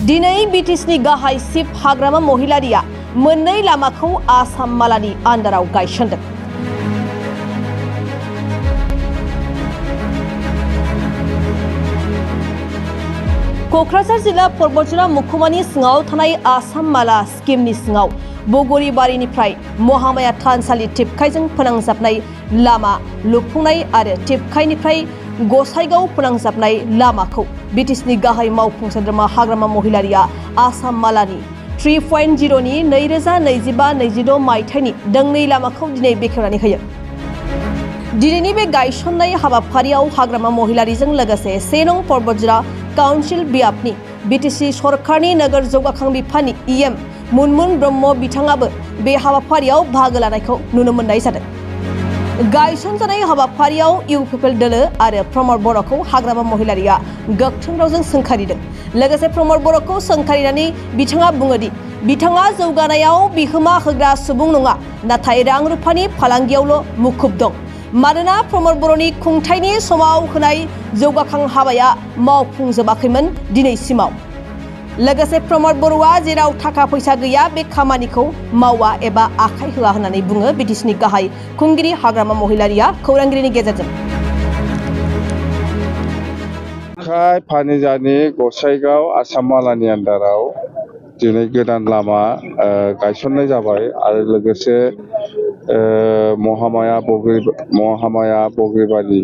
दिनै बिटिसिनि गाहाय चिफ हाग्रामा महिलारिया मोननै लामाखौ आसाम मालानि आन्दाराव गायसनदों। क'क्राझार जिल्ला पर्बतजरा महकुमानि सिङाव थानाय आसाम माला स्किमनि सिङाव बगरीबारिनिफ्राय महामाया थानसालि टिपकाइजों फोनांजाबनाय लामा लुफुंनाय आरो टिपकाइनिफ्राय गसाइगाव फोनांजाबनाय लामाखौ बिटिसिनि गाहाय मावफुं सोद्रोमा हाग्रामा महिलारिया आसाम मालानि 3.0 नि 2025-26 मायथाइनि दोंनै लामाखौ दिनै बेखेवनानै होयो। दिनैनि बे गायसननाय हाबाफारियाव हाग्रामा महिलारिजों लोगोसे 1 नं पर्बतजरा काउन्सिल बियाबनि बिटिसि सरकारनि नोगोर जौगाखां बिफाननि इएम मुनमुन ब्रह्म बिथाङाबो बे हाबाफारियाव बाहागो लानायखौ नुनो मोननाय जादों। गायसनजानाय हाबाफारियाव इउपिपिएल दोलो आरो प्रमद बर'खौ हाग्रामा महिलारिया गोख्रों रावजों सोंखारिदों। लोगोसे प्रमद बर'खौ सोंखारिनानै बिथाङा बुङोदि बिथाङा जौगानायाव बिहोमा होग्रा सुबुं नङा, नाथाय रां रुफानि फालांगियावल' मुखुब दं। मानोना प्रमद बर'नि खुंथायनि समाव होनाय जौगाखां हाबाया मावफुंजोबाखैमोन दिनैसिमाव। लोगोसे प्रमद बर'आ जेराव थाखा फैसा गैया बे खामानिखौ मावा एबा आखाइ होआ होननानै बुङो बिटिसिनि गाहाय खुंगिरि हाग्रामा महिलारिया खौरांगिरिनि गेजेरजों। फानिजानि गसाइगाव आसाम मालानि आन्दाराव दिनै गोदान लामा गायसननाय जाबाय आरो लोगोसे महामाया बगरीबारि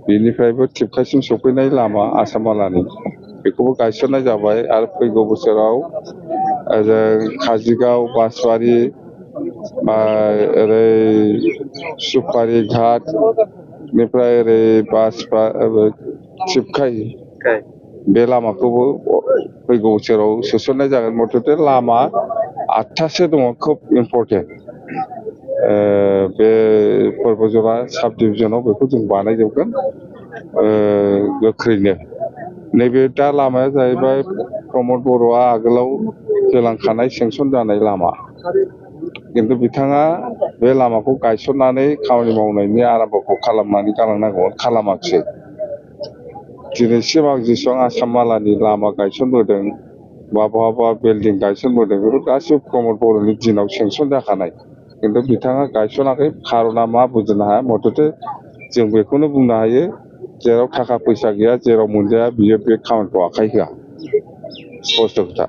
बेनिफ्रायबो टिपकाइसिम सफैनाय लामा आसाम मालानि बेखौबो गायसननाय जाबाय आरो फैगौ बोसोराव काजिगाव बासबारि ओरै सुपारि घाटनिफ्राय ओरै टिपकाइ बे लामाखौबो फैगौ बोसोराव सोसननाय जागोन। मथथे लामा 8थासो दङ खोब इम्परटेन्ट। बे पर्बतजरा साब डिभिजनाव बेखौ जों बानायजोबगोन गोख्रैनो। नैबे दा लामाया जाहैबाय प्रमद बर'आ आगोलाव होलांखानाय सेंसन जानाय लामा, खिन्थु बिथाङा बे लामाखौ गायसननानै खामानि मावनायनि आराम्भ'खौ खालामनानै गालांनांगौमोन, खालामाखिसै। दिनैसिम आं जेसेबां आसाम मालानि लामा गायसनबोदों बा बहाबा बिल्डिं गायसनबोदों बेफोर गासिबो प्रमद बर'नि दिनाव सेंसन जाखानाय, खिन्थु बिथाङा गायसनाखै। खार'ना मा बुजिनो हाया। मथथे जों बेखौनो बुंनो हायो, जेराव थाखा फैसा गैया, जेराव मोनजाया बियो बे खामानिखौ आखाइ होआ। स्पस्ट' खोथा।